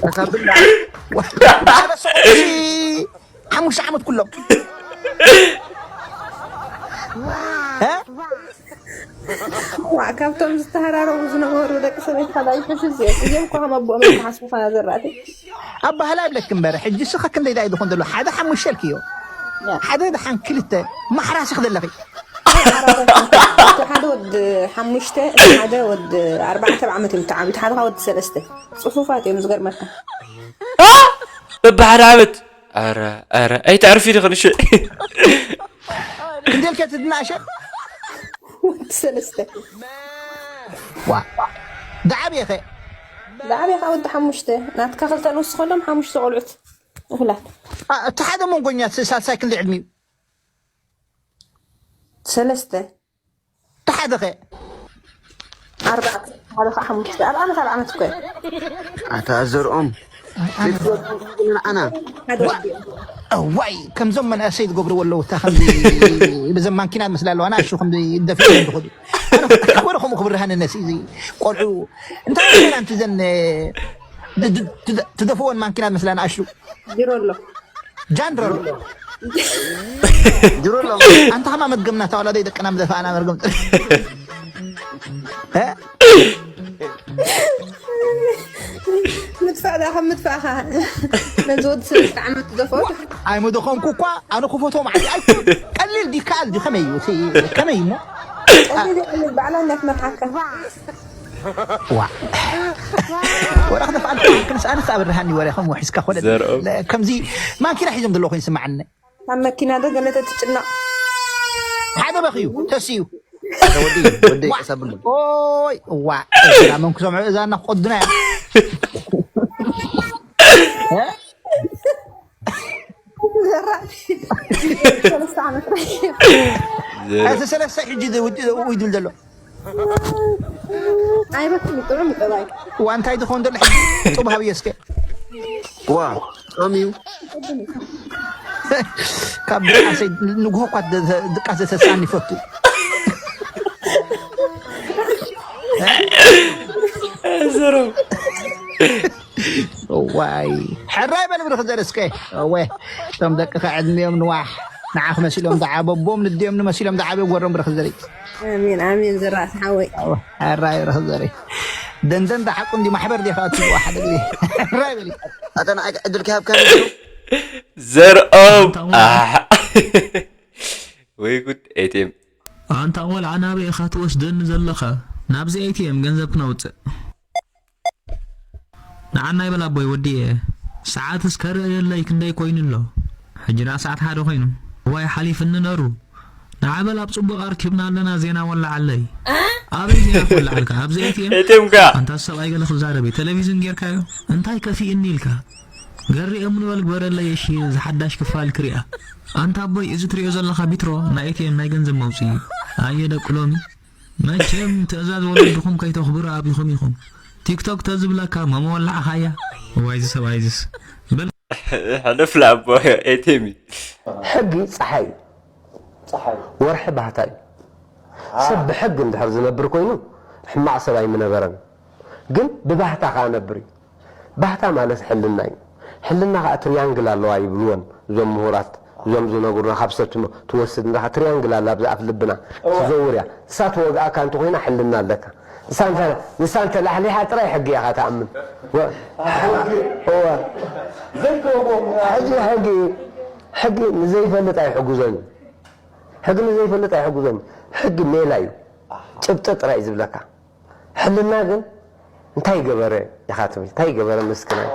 ተካብላ ሓሙሽተ ዓመት ኩሎም እ? ዋዕ ካብቶም ዝተሃራረቡ ዝነበሩ ደቂ ሰበይትካ ዳይፈሽ እዚኦም እዚኦም እኳ ከም ኣቦኦም ዝሓስቡ ከና ዘራእቲ ኣባህላ ይብለክ እምበር ሕጂ ስኸ ክንደይ ዳይ ዝኾን ዘሎ ሓደ ሓሙሽተ ልክዮ ሓደ ደሓን ክልተ ማሕራስ ይኽደለኺ እቲ ሓደ ወዲ ሓሙሽተ እቲ ሓደ ወዲ ኣርባዕተ ዓመት እዮም ተዓብዩ ሓደ ወዲ ሰለስተ ፅፉፋት እዮም ዝገርመካ በብሓደ ዓመት ኣረ ኣረ ኣይተዕርፊ ዲኽንሽ ክንደልከ ትድናሸ ወዲ ሰለስተ ዋ ዳዓብየ ኸ ዳዓብየ ከዓ ወዲ ሓሙሽተ ናትካ ክልተ ንውስኸሎም ሓሙሽተ ቆልዑት እኹላት እቲ ሓደ መንጎኛ ሳልሳይ ክንደይ ዕድሚኡ ሰለስተ ተሓደኸ ኣርባዕተ ሓደ ከዓ ሓሙሽተ ኣብ ዓመት ኣብ ዓመት እኮ ኣታ ዘርኦም ንዓና ሓደ ወዲኦም እዋይ ከምዞም መናእሰይ ዝገብርዎ ኣለዉ እታ ከምዚ ብዘም ማንኪና ዝመስላ ኣለዋ ንኣሹ ከምዚ ደፊ ዝኸዱ ኣነ ክወረ ከምኡ ክብርሃን ነሲ እዚ ቆልዑ እንታይ ይበላ ኣንቲ ዘን ትደፍወን ማንኪና ዝመስላ ንኣሹ ቢሮ ኣሎ ጃንድረሉ ድሮ ኣሎ ኣንታ ከማ መድገምና ታዋላ ደይ ደቅና ምደፋእና መርገም ምድፋእ ዳ ከም ምድፋእኻ ነዚ ወዲ ሰለስተ ዓመት ዝደፈኦ ኣይምደኸምኩ እኳ ኣነ ክፈትዎ ማለት ኣይኮን ቀሊል ድዩ ከኣል ድዩ ከመይ እዩ እቲ ከመይ እሞ ቀሊል ይቐልል ባዕላ እንዳትመርሓካ ዋ ወረኽ ደፍኣል ክንስ ኣነስ ኣብርሃኒ ወረ ከም ወሒስካ ኮነ ዘርኦም። ከምዚ ማኪና ሒዞም ዘለዎ ኮይኑ ስማዓኒ ኣብ መኪና ዶ ገለ ተትጭነቕ ሓደ በኽዩ ተስዩ ወዲ ወዲ ቀሳብሉ ኦይ ዋ እዛ መን ክሰምዑ እዛ እና ክቆድና እያ ሰለስተ ዓመት እዚ ሰለስተ ሕጂ ውድል ዘሎ ኣይበክን ጥዑም ጠባይ ዋ እንታይ ዝኸውን ዘሎ ሕጂ ጡብ ሃብዮ እስከ ዋ ጥዑም እዩ ካብ ድቃሰይ ንግሆ እኳ ድቃሰ ተሳኒ ይፈቱ ዋይ፣ ሕራይ በል ብርኽ ዘርእስከ። እወ፣ እቶም ደቅኻ ዕድሚኦም ንዋሕ ንዓኽ መሲሎም ዝዓበቦም ንድዮም ንመሲሎም ዝዓበዩ ወሮም ብርኽ ዘርኢ። ኣሜን ኣሜን። ዝራእቲ ሓወይ። ሕራይ ብርኽ ዘርኢ። ደንደን ዝሓቁ እንዲ ማሕበር ዲኻ ትብዋ ሓደ ግዜ። ሕራይ በል። ኣታ ንዓይ ዕድል ክሃብካ ዘርኦም ኣንታ ቆልዓ። ኣሕ። ወይ ጉድ። ኤቲኤም ኣንታ ቆልዓ ናበይ ኢኻ ትወስደኒ ዘለኻ? ናብዚ ኤቲኤም ገንዘብ ክነውፅእ። ንዓና ይበል ኣቦይ ወዲኤ። ሰዓትስ ከርእየለይ ክንደይ ኮይኑ ኣሎ? ሕጂ ደኣ ሰዓት ሓደ ኮይኑ። እዋይ ሓሊፍኒ ነሩ። ንዓ በል ኣብ ጽቡቕ ኣርኪብና ኣለና ዜና ወላዓለይ። ኣበይ ዜና ክወላዓልካ? ኣብዚ ኤቲኤም? ኤቲኤም ካ ኣንታ ሰብኣይ ገለ ክዛረብ እዩ። ቴሌቪዥን ጌርካዮ? እንታይ ከፊእኒ ኢልካ? ገሪኦምኒ በል ግበረለይ እሺ ዝሓዳሽ ክፋል ክሪኣ። ኣንታ ኣቦይ እዚ ትሪኦ ዘለኻ ቢትሮ ናይ ኤቲኤም ናይ ገንዘብ መውፅኢ እዩ። ኣየ ደቂ ሎሚ መቸም ትእዛዝ ወለድኹም ከይተኽብሩ ኣቢኹም ኢኹም። ቲክቶክ ተዝብለካ መመወላዕኻያ። ዋይዚ ሰብኣይዝስ በል ሕልፍ ለኣቦ ኤቲኤም እዩ። ሕጊ ፀሓይ እዩ። ወርሒ ባህታ እዩ። ሰብ ብሕጊ እንድሕር ዝነብር ኮይኑ ሕማቕ ሰብ ኣይምነበረን። ግን ብባህታ ከዓ ነብር እዩ። ባህታ ማለት ሕልና እዩ። ሕልና ከዓ ትሪያንግል ኣለዋ ይብልወን እዞም ምሁራት። እዞም ዝነግሩና ካብ ሰብ ትወስድ እንዳ ትሪያንግል ኣላ ኣብዚ ኣፍ ልብና ትዘውር እያ። ንሳ ትወግኣካ እንተኮይና ሕልና ኣለካ። ንሳ እንተ ንሳ እንተ ላሕሊሓ ጥራይ ሕጊ ኢኻ ትኣምን። ወ- እወ። ሕጂ ሕጊ ሕጊ ንዘይፈልጥ ኣይሕግዞን እዩ። ሕጊ ንዘይፈልጥ ኣይሕግዞን እዩ። ሕጊ ሜላ እዩ። ጭብጢ ጥራይ እዩ ዝብለካ። ሕልና ግን እንታይ ገበረ ኢኻ ትብል? እንታይ ገበረ መስክናይ?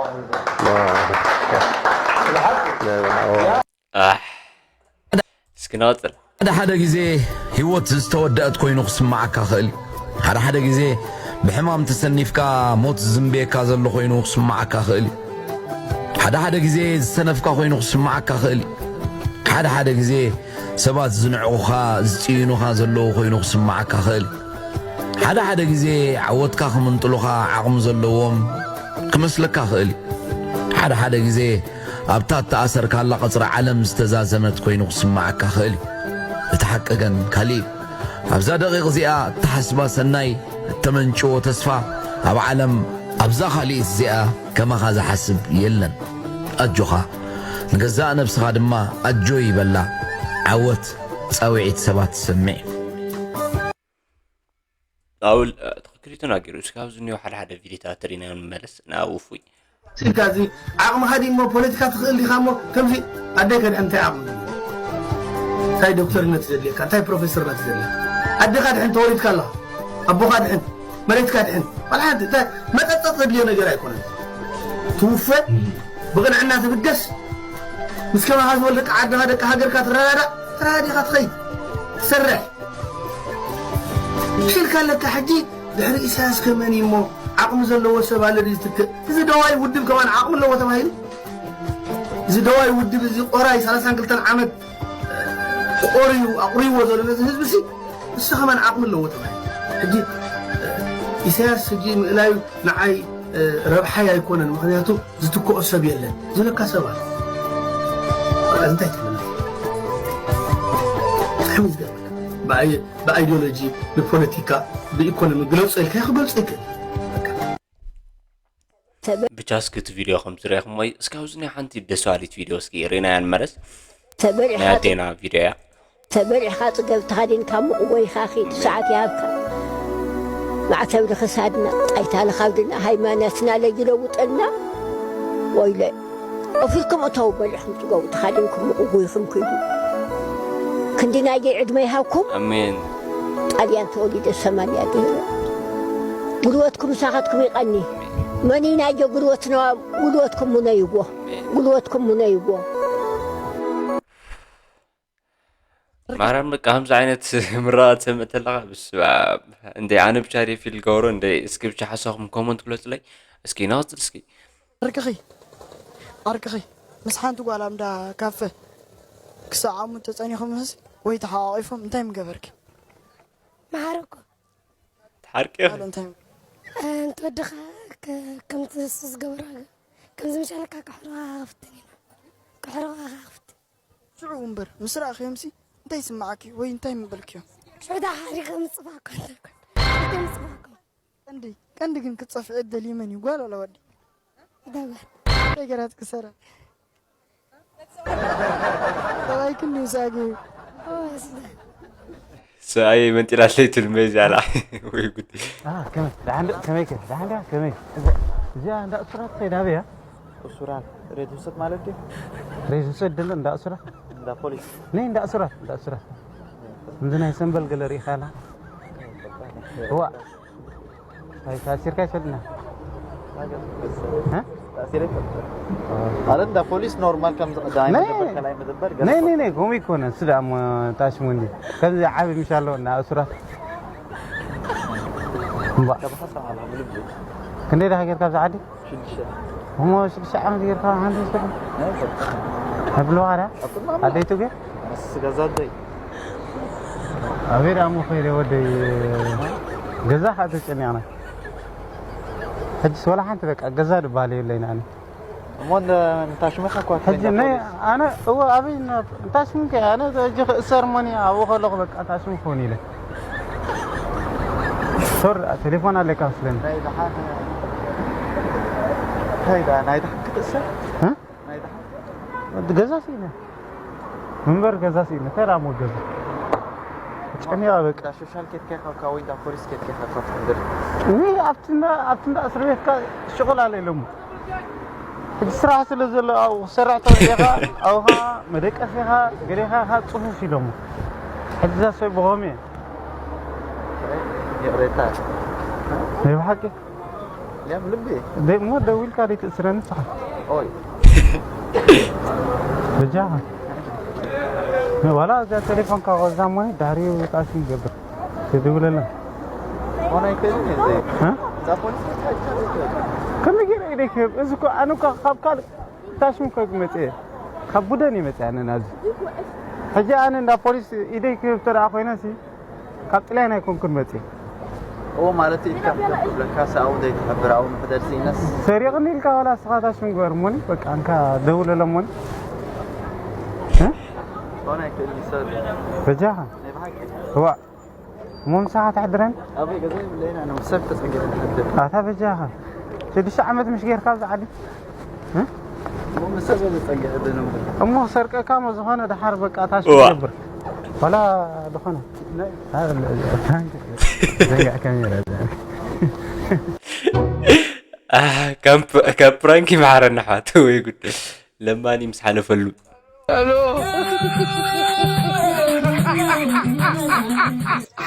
ኣሕ። እስኪ ንቐጽል። ሓደ ሓደ ግዜ ህይወት ዝተወደአት ኮይኑ ክስምዓካ ክእል እዩ። ሓደ ሓደ ግዜ ብሕማም ተሰኒፍካ ሞት ዝዝንብየካ ዘሎ ኮይኑ ክስምዓካ ክእል እዩ። ሓደ ሓደ ግዜ ዝሰነፍካ ኮይኑ ክስምዓካ ክእል እዩ። ሓደ ሓደ ግዜ ሰባት ዝንዕቑኻ ዝጽይኑኻ ዘለዉ ኮይኑ ክስምዓካ ክእል እዩ። ሓደ ሓደ ግዜ ዓወትካ ክምንጥሉኻ ዓቕሚ ዘለዎም ክመስለካ ክእል እዩ። ሓደ ሓደ ግዜ ኣብታ እተኣሰርካላ ቐጽሪ ዓለም ዝተዛዘመት ኮይኑ ክስምዓካ ክእል እዩ። እቲ ሓቂ ግን ካልእ እዩ። ኣብዛ ደቒቕ እዚኣ እትሓስባ ሰናይ፣ እተመንጭዎ ተስፋ፣ ኣብ ዓለም ኣብዛ ካልኢት እዚኣ ከማኻ ዝሓስብ የለን። ኣጆኻ፣ ንገዛእ ነብስኻ ድማ ኣጆይ በላ። ዓወት ጻውዒት ሰባት ትሰምዕ። ኣውል ትኽክል እዩ ተናጊሩ። እስካብ ዝኒኦ ሓደ ሓደ ቪዲዮታት ርኢናዮ ንመለስ ናብ ውፉይ። ኢልካ እዚ ዓቕምኻ ድሞ ፖለቲካ ትኽእል ዲኻ እሞ ከምዚ ኣደይ ከድሕን እንታይ ዓቕሚ እንታይ ዶክተርነት ዘድልየካ እንታይ ፕሮፌሰርነት ዘድልየካ ኣደኻ ድሕን ተወሊድካ ኣለኻ ኣቦኻ ድሕን መሬትካ ድሕን ዋላ ሓንቲ እንታይ መጠጠጥ ዘድልዮ ነገር ኣይኮነን ትውፈ ብቕንዕና ትብገስ ምስ ከማኻ ዝበሉ ደቂ ዓድኻ ደቂ ሃገርካ ትረዳዳእ ተረዳዲኻ ትኸይድ ትሰርሕ ሽልካ ኣለካ ሕጂ ድሕሪ ኢሳያስ ከመን እሞ ዓቕሚ ዘለዎ ሰብ ኣለ ድዩ ዝትክእ እዚ ደዋይ ውድብ ከማን ዓቕሚ ኣለዎ ተባሂሉ እዚ ደዋይ ውድብ እዚ ቆራይ ሰላሳን ክልተን ዓመት ቆርዩ ኣቑርይዎ ዘሎ ነዚ ህዝቢ ሲ እሱ ከማን ዓቕሚ ኣለዎ ተባሂሉ ሕጂ ኢሳያስ ሕጂ ምእላዩ ንዓይ ረብሓይ ኣይኮነን ምክንያቱ ዝትክኦ ሰብ የለን ዝብለካ ሰብ ኣሎ እንታይ ትብል ብጣዕሚ ዝገርመካ ብኣይዲዮሎጂ ብፖለቲካ ብኢኮኖሚ ግለፆ ኢልካ ክገልፆ ይክእል ብቻ እስኪ እቲ ቪድዮ ከም ዝረኢኹሞ እዩ እስካብ እዚ ናይ ሓንቲ ደስ ባሃሊት ቪድዮ እስኪ ርኢናያ ንመለስ ናይ ተበሊዕኻ ኣዴና ቪድዮ እያ ተበሊዕኻ ጽገብ ተኸዲንካ ሙቕ ጎይኻ ኺድ ሰዓት ይሃብካ። ማዕተብ ንኽሳድና ጣይታ ንኻብድና ሃይማኖትና ለይለውጠልና ወይለ። ኦፊልኩም እተው በሊዕኹም ጽገቡ ተኸዲንኩም ሙቕ ጎይኹም ኪዱ። ክንዲ ናየይ ዕድመ ይሃብኩም። ኣሜን። ጣልያን ተወሊደ ሰማንያ ገይረ። ጉልበትኩም ምሳኻትኩም ይቐኒ። መን እዩ ናዮ ጉልበትና ጉልበትኩም ሙነይዎ። ጉልበትኩም ሙነይዎ። ማርያም በቃ ከምዚ ዓይነት ምርቓት ሰምዕ ተለኻ ብስመኣብ እንደ ኣነ ብቻ ድየ ፊል ገብሮ እንደ እስኪ ብቻ ሓሳኹም ኮመንት ግለጹለይ እስኪ ናወፅል እስኪ ዓርክኺ ዓርክኺ ምስ ሓንቲ ጓል ኣብ እንዳ ካፈ ክሳብ ዓሙድ ተጸኒኹምስ ወይ ተሓቋቒፎም እንታይ ምገበርኪ? መሓረኮ ትሓርቂ ቃሉ እንታይ እንተ ወድኻ ከምቲ ንሱ ዝገበሮ ከምዚ ምሻለካ ክሕርቓ ክፍትን ኢና ክሕርቓ ክፍትን ሽዑ እምበር ምስ ረኣኽዮምሲ እንታይ ይስምዓኪ ወይ እንታይ ምበልክዮም? ሽዑ ተሓሪቐ ምፅፋእኮ እንታይ ኮን ሓሪቀ ምፅፋእኮ ቀንዲ ቀንዲ ግን ክትጸፍዒ እትደልዪ መን እዩ? ጓል ዋላ ወዲ? ደገራት ክሰራ። ሰብኣይክን ድዩ ሳጊ? ሰብኣይ መንጢላትለይ ትልመ እዚኣላ። ወይ ጉድ። ከመይ ደሓን ዶ- ከመይ ከ ደሓን ዶ- ከመይ እዚኣ እንዳ እሱራት ትኸይድ ኣበያ? እሱራት ሬት ውሰድ ማለት ድዩ? ሬት ውሰድ ድለ እንዳ እሱራት እንዳ ፖሊስ ነይ እንዳ እሱራት እንዳ እሱራት እንዚ ናይ ሰንበል ገለ ርኢኻላ? እዋ ኣይታሲርካ ይሰድና ማለት እንዳ ፖሊስ ኖርማል ከም ዝቀዳማይ መደበር ከላይ መደበር ገለ ነይ ነይ ነይ ከምኡ ይኮነ እሱ ደኣ እሞ ታሽሙ እንዲ ከምዚ ዓቢ ምሽ ኣለዎ እና እሱራት እምባ ተባሓሳ ዓላ ምልብ ክንደይ ደኣ ጌርካ ኣብዚ ዓዲ ሽዱሽተ እሞ ሽዱሽተ ዓመት ጌርካ ሓንቲ ስራሕ ናይ ፈጣ ኣብልዋ ደኣ ኣደይቱ ገ ኣነስ ገዛ ደይ ኣበይ ደኣ እሞ ከይደ ወደይ ገዛ ከዓ ተጨኒቕና ሕጅስ ወላ ሓንቲ በቃ ገዛ ድበሃል የብለይን ኣነ እሞ ንታሽመኻ እኳ ሕጂ ናይ ኣነ እወ ኣበይ እንታይ ስምከ ኣነ ሕጂ ክእሰር ሞኒ ኣብኡ ከለኹ በቃ እንታይ ስም ክኸውን ኢለ ሶር ቴሌፎን ኣለካ መስለኒ ናይ ደሓን እንታይ ዳ ናይ ደሓን ክትእሰር እ? ናይ ደሓን ገዛ ስኢነ ምንበር ገዛ ስኢነ እንታይ ደኣ ሞ ገዛ ጨኒቓ በቃ ዳ ሶሻል ኬትካ ኢኻ ካብ ወይ ዳ ፖሊስ ኬትካ ኢኻ ካብ ትሕብር ውይ ኣብቲ እንዳ ኣብቲ እንዳ እስር ቤትካ ሽቕል ኣለ ኢሎሞ ሕጂ ስራሕ ስለ ዘሎ ኣብኡ ክሰርሕ ተወዲእኻ ኣብኻ መደቀሲኻ ገሌኻ ኢኻ ፅፉፍ ኢሎሞ ሕጂ እዛ ሰብ ብኸመይ ይቕሬታ ናይ ብሓቂ ያም ልቢ ደይ- እሞ ደዊልካ ደይትእስረኒ ንስኻ ኦይ በጃኻ ዋላ እዛ ቴሌፎንካ ወዛ ሞኒ ዳሕሪኡ ጣሽ ይገብር ትድውለላ ሆን ኣይክእልን እየ ዘይ እ? እዛ ፖሊስ ክትሓጅ ከመይ ገይረ ኢደይ ክህብ እዚ እኮ ኣነ እኮ ካብ ካልእ ታሽም እኮ መፅአ ካብ ቡደን ይመፅእ ኣነ ናዚ ሕጂ ኣነ እንዳ ፖሊስ ኢደይ ክህብ ተደኣ ኮይነ ሲ ካብ ጥልያን ኣይኮንኩን መፅእ እዎ ማለት ኢልካ ክትብለካ ሰኣው ዘይትሕብር ኣው ምሕደር ሲኢነስ ሰሪቕኒ ኢልካ ዋላ እስኻ ታሽም ግበር እሞኒ በቃ እንካ ደውለሎ እሞኒ ሆን ኣይክእልን ሰብ በጃኻ ናይ ብሓቂ እዋ እሞ ምሳኻ ተሕድረን ኣበይ ገዛ ይብለይና ነው ሰብ ተጸጊረ ትሕድር ኣታ በጃኻ ሽዱሽተ ዓመት ምሽ ጌርካ ኣብዚ ዓዲ እሞ ምስ ሰብ ዘጸግዐ ዝነብር እሞ ክሰርቀካ ሞ ዝኾነ ድሓር በቃ ታሽ እዋ። ገብር ዋላ ዝኾነ ዘንጋ ካሜራ ካብ ፕራንክ ይመሓረና ኣሕዋት ወይ ጉድ ለማኒ ምስ ሓለፈሉ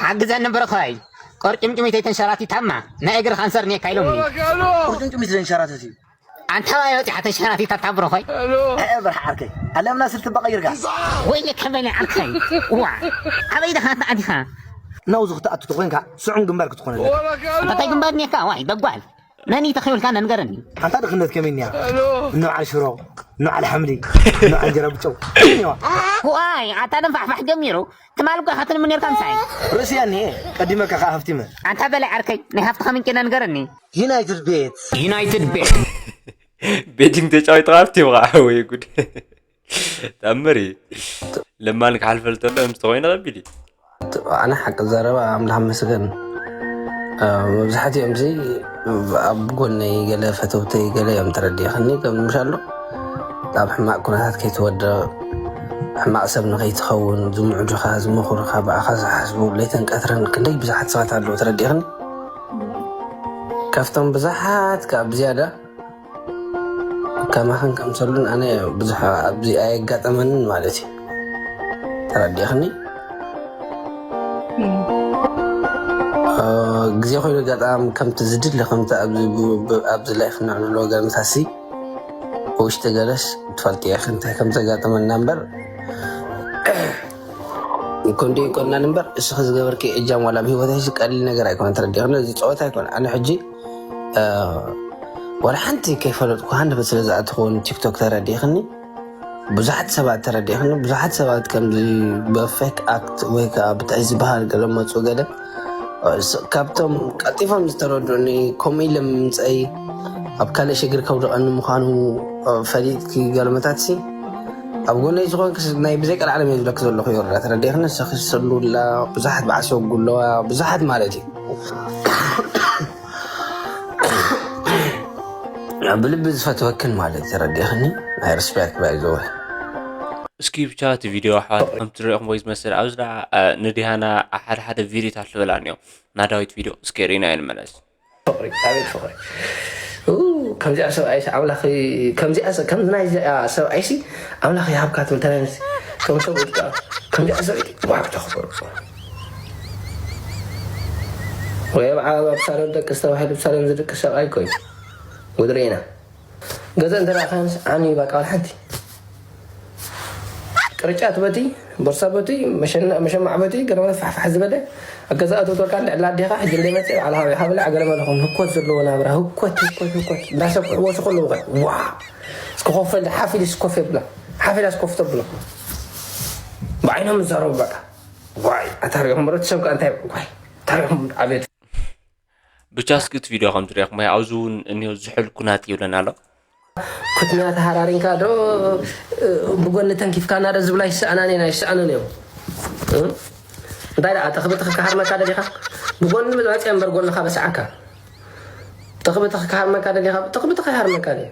ሓግዘኒ ብርኸይ። ቁርጭምጭሚተይ ተንሸራቲታማ ናይ እግሪ ካንሰር ኔካ ኢሎምኒ። ቁርጭምጭሚት ዘንሸራተት እዩ። ኣንታ ባይ ወፂሓ ተንሸራቲታ ታብረኸይ። ብርሕ ዓርከይ ኣለምና ስልቲ በቐይርካ ወይለ ከበለ ዓርከይ ዋ ኣበይ ደኻ ተኣዲኻ ናውዚ ክትኣቱ ተኮይንካ ስዑም ግንባር ክትኾነ ኣለካ። እንታይ ግንባር ኔካ ዋይ ደጓል መን እዩ ተኸይብልካ ንገረኒ። ኣንታ ድኽነት ከመይ እኒያ ንበዓል ሽሮ ንበዓል ሓምሊ ንበዓል እንጀራ ብጨው እኒዋ ዋይ ኣታ ደንፋሕፋሕ ጀሚሩ ትማል ጓ ኻትልሚ ኔርካ ምሳይ ርእስያ እኒሄ ቀዲመካ ከዓ ሃፍቲመ ኣንታ በላይ ዓርከይ ናይ ሃፍትኻ ምንጭ ንገረኒ። ዩናይትድ ቤት ዩናይትድ ቤት ቤቲንግ ተጫዊትካ ኣብቲ ብቃ ወይ ጉድ ተኣምር እዩ ለማን ክሓልፈል ተሎ ምስ ተኮይነ ከቢድ እዩ ኣነ ሓቂ ዘረባ ኣምላኽ መስገን መብዛሕትኦም ዚ ኣብ ጎነይ ገለ ፈተውተይ ገለ እዮም ተረዲእኽኒ ከም ምሻሎ ኣብ ሕማቕ ኩነታት ከይትወድቕ ሕማቕ ሰብ ንኸይትኸውን ዝምዕዱኻ ዝመኽሩኻ ብኣኻ ዝሓስቡ ለይተን ቀትረን ክንደይ ብዙሓት ሰባት ኣለዉ ተረዲእኽኒ ካብቶም ብዙሓት ካብ ዝያዳ ከማኽን ከምሰሉን ኣነ ብዙሕ ኣብዚ ኣየጋጠመንን ማለት እዩ ተረዲእኽኒ ግዜ ኮይኑ ኣጋጣሚ ከምቲ ዝድሊ ከምቲ ኣብዚ ላይፍ ንዕልሎ ገርምታሲ ብውሽጢ ገለስ ትፈልጥ ኢኺ እንታይ ከም ዘጋጠመና እምበር ክንዲኡ ይኮንናን እምበር እስኺ ዝገበርኪ እጃም ዋላ ኣብ ሂወተይ ቀሊል ነገር ኣይኮነ ተረዲእኽኒ እዚ ፀወታ ኣይኮነ ኣነ ሕጂ ዋላ ሓንቲ ከይፈለጥኩ ሃንደበት ስለ ዝኣተኽዎ ንቲክቶክ ተረዲእኽኒ ብዙሓት ሰባት ተረዲእኽኒ ብዙሓት ሰባት ከምዚ ብፌክ ኣክት ወይ ከዓ ብታይ ዝበሃል ገለ መፁ ገለ ካብቶም ቀልጢፎም ዝተረድኡኒ ከምኡ ኢለ ምምፀይ ኣብ ካልእ ሽግር ከውድቐኒ ምዃኑ ፈሊጥኪ ገለመታት ሲ ኣብ ጎነይ ዝኾንክ ናይ ብዘይ ቀልዓለም እየ ዝብለክ ዘለኹ ይወርዳ ተረዲእኽኒ ንስኺ ሰሉላ ብዙሓት በዓል ሰጉ ኣለዋ ብዙሓት ማለት እዩ ብልቢ ዝፈትወክን ማለት ተረዲእኽኒ። ናይ ሪስፔክት ባይ ዘ ወይ። እስኪ ብቻ እቲ ቪድዮ ኣሕዋት ከም ትሪእኹም ወይ ዝመስል ኣብዚ ደኣ ንዲሃና ሓደ ሓደ ቪድዮታት ልበላ እኒኦ ናዳዊት ቪድዮ እስኪ ርኢና ንመለስ። ፍቕሪ ኣቤት ፍቕሪ። ከምዚኣ ሰብኣይሲ ኣምላኽ ከምዚኣ ከም ናይዚኣ ሰብኣይሲ ኣምላኽ ይሃብካ ትብል ተናይምስ ከም ሰብኡት ከምዚኣ ሰብይቲ ዋብ ተኽብሩ። ወይ ኣብ ሳሎን ደቅስ ተባሂሉ ብሳሎን ዝድቅስ ሰብኣይ እኮ እዩ። ጉድሪ ኢና። ገዛ እንተ ደኣ ኸንስ ዓኒ ይባቃ ሓንቲ ቅርጫት በቲ ቦርሳ በቲ መሸማዕ በቲ ገለ ፋሕፋሕ ዝበለ ኣብ ገዛ ኣተውተወልካ ልዕሊ ኣዴኻ ሕጂ እንደ መፅእ ባዕልኻ ወይ ሃብላ ገለ መለኹም ህኮት ዘለዎ ናብራ ህኮት ህኮት ህኮት እንዳሰብ ክሕወሱ ከለዉ ኸ ዋ እስክኾፈል ሓፊል ስኮፍ የብላ ሓፊላ ስኮፍ ተብሎ ብዓይኖም ዝዛረቡ በቃ ዋይ ኣታሪኦም ምረት ሰብ ከ እንታይ ዋይ ኣታሪኦም ኣቤት ብቻ እስኪ እቲ ቪድዮ ከም ትሪኦ ክሞ ኣብዚ እውን እኒኦ ዝሕል ኩናት ይብለና ኣሎ። ኩትና ተሃራሪንካ ዶ ብጎኒ ተንኪፍካና ዶ ዝብላ ይሰኣናን እየን ኣይሰኣኑን እዮም። እንታይ ደኣ ተኽብትኽ ክሃርመካ ደሊኻ ብጎኒ መፅአ እምበር ጎንኻ በስዓካ። ተኽብትኽ ክሃርመካ ደሊኻ ተኽብትኽ ይሃርመካ ድየ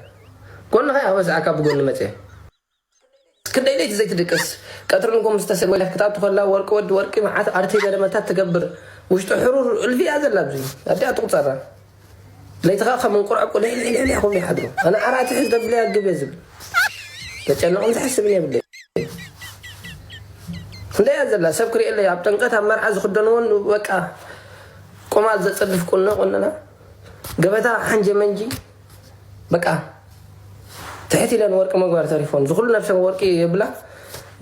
ጎንኻ እያ ክበስዓካ ብጎኒ መፅአ። ክንደይ ለይቲ ዘይትድቅስ ቀትሪ ንጎም ዝተሰልወ ክትኣቱ ከላ ወርቂ ወዲ ወርቂ መዓት ኣርቲ ገለመታት ትገብር ውሽጡ ሕሩር እልፊ እያ ዘላ ኣብዚ ኣዲኣ ትቁፀራ ለይቲ ከዓ ከም እንቁርዐ ቁልዕ ልዕልዕ ክብሉ ይሓድሩ ኣነ ዓራት ሕዝ ደብለ ያግብ እየ ዝብል ተጨነቕን ዝሕስብን የብለ ክንደይ እያ ዘላ ሰብ ክርእየለይ ኣብ ጥንቀት ኣብ መርዓ ዝክደንዎን በቃ ቆማል ዘፀድፍ ቁኖ ቆነና ገበታ ሓንጀ መንጂ በቃ ትሕት ኢለን ወርቂ ምግባር ተሪፎን ዝኩሉ ነብሰን ወርቂ የብላ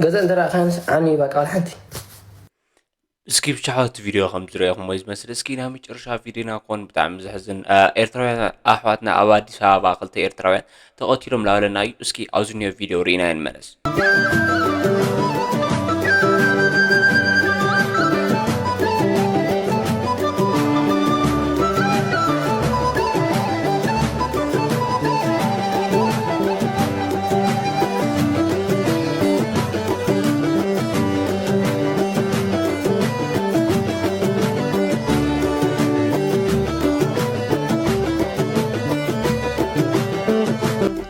ገዘ እንተ ደኣ ካንስ ዓኒ በቃ ወላ ሓንቲ እስኪ ብቻ እቲ ቪድዮ ከም ዝረእኹሞ እዩ ዝመስል። እስኪ ናይ መጨረሻ ቪድዮና ክኾን ብጣዕሚ ዘሕዝን ኤርትራውያን ኣሕዋትና ኣብ ኣዲስ ኣበባ ክልተ ኤርትራውያን ተቐቲሎም ላበለና እዩ። እስኪ ኣብዚ ኒዮ ቪድዮ ርኢና ንመለስ።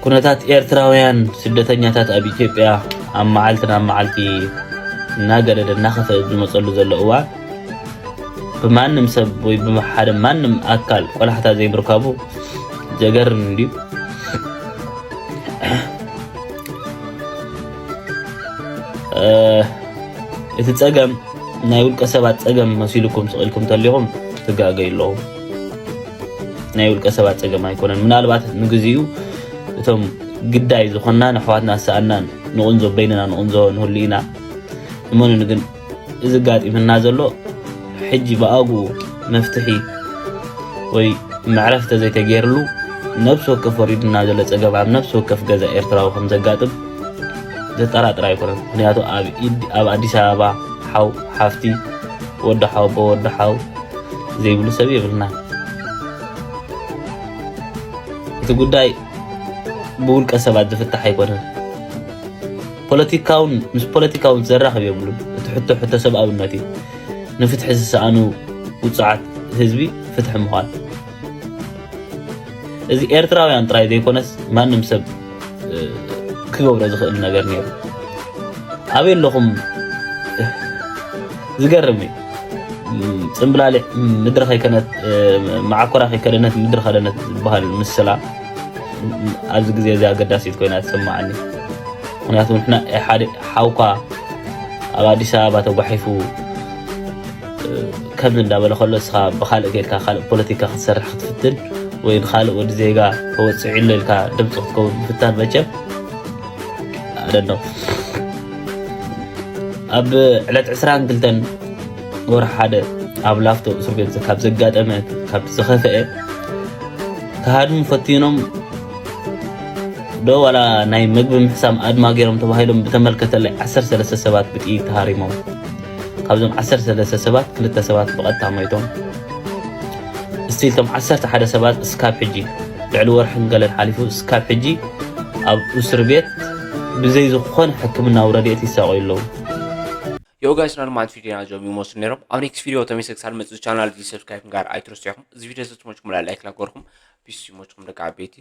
ኩነታት ኤርትራውያን ስደተኛታት ኣብ ኢትዮጵያ ኣብ መዓልቲ ናብ መዓልቲ እናገደደ እናኸፈ ዝመፀሉ ዘሎ እዋን ብማንም ሰብ ወይ ብሓደ ማንም ኣካል ቆላሕታ ዘይምርካቡ ዘገርም እንድዩ። እቲ ፀገም ናይ ውልቀ ሰባት ፀገም መሲልኩም ስቕ ኢልኩም ተሊኹም ትጋገዩ ኣለኹም። ናይ ውልቀ ሰባት ፀገም ኣይኮነን። ምናልባት ንግዚኡ እቶም ግዳይ ዝኾንና ንኣሕዋትና ዝሰኣንናን ንቕንዞ በይንና ንቕንዞ ንህሉ ኢና። እመኑኒ ግን እዚ ኣጋጢምና ዘሎ ሕጂ ብኣግኡ መፍትሒ ወይ መዕረፊ ተዘይተገይርሉ ነብሲ ወከፍ ወሪዱና ዘሎ ፀገም ኣብ ነብሲ ወከፍ ገዛ ኤርትራዊ ከም ዘጋጥም ዘጠራጥር ኣይኮነን። ምክንያቱ ኣብ ኢድ- ኣብ ኣዲስ ኣበባ ሓው ሓፍቲ ወዲ ሓው ኣቦ ወዲ ሓው ዘይብሉ ሰብ የብልና። እቲ ጉዳይ ብውልቀ ሰባት ዝፍታሕ ኣይኮነን። ፖለቲካውን ምስ ፖለቲካውን ዘራኽብ የብሉን። እቲ ሕቶ ሕቶ ሰብኣውነት እዩ። ንፍትሒ ዝሰኣኑ ውጹዓት ህዝቢ ፍትሒ ምዃን እዚ ኤርትራውያን ጥራይ ዘይኮነስ ማንም ሰብ ክገብሮ ዝኽእል ነገር ነይሩ። ኣበይ ኣለኹም? ዝገርም እዩ። ጽምብላሊዕ ምድሪ ከይከነት መዓኮራ ከይከደነት ምድሪ ከደነት ዝበሃል ምስላ ኣብዚ ግዜ እዚ ኣገዳሲት ኮይና ትሰማዓኒ። ምክንያቱ ንሕና ሓደ ሓውካ ኣብ ኣዲስ ኣበባ ተጓሒፉ ከምዚ እንዳበለ ከሎ እስኻ ብካልእ ጌርካ ካልእ ፖለቲካ ክትሰርሕ ክትፍትን ወይ ንካልእ ወዲ ዜጋ ተወፅዒ ኣሎ ኢልካ ድምፂ ክትከውን ምፍታን መቸም ኣደኖ ኣብ ዕለት ዕስራን ክልተን ወርሒ ሓደ ኣብ ላፍቶ እስር ቤት ካብ ዘጋጠመ ካብቲ ዝኸፍአ ክሃድሙ ፈቲኖም ዶ ዋላ ናይ መግቢ ምሕሳም ኣድማ ገይሮም ተባሂሎም ብተመልከተለይ ዓሰርተ ሰለስተ ሰባት ብጥይት ተሃሪሞም። ካብዞም ዓሰርተ ሰለስተ ሰባት ክልተ ሰባት ብቐጥታ ሞይቶም። እስቲል እቶም ዓሰርተ ሓደ ሰባት እስካብ ሕጂ ልዕሊ ወርሕን ገለን ሓሊፉ እስካብ ሕጂ ኣብ እስር ቤት ብዘይ ዝኾነ ሕክምናዊ ረድኤት ይሳቐዩ ኣለዉ። Yo guys፣ ናይ ሎማዓንቲ ቪድዮና እዞም ይመስሉ ነይሮም። ኣብ ኔክስት ቪድዮ ተመልሰ ክሳብ መፅእ ቻናል እዚ ሰብስክራይብ ምግባር ኣይትረስዑ ኢኹም። እዚ ቪድዮ ዝተመችኩም ላይክ ላገርኩም ፒስ ይመችኩም ደቂ ዓበይቲ።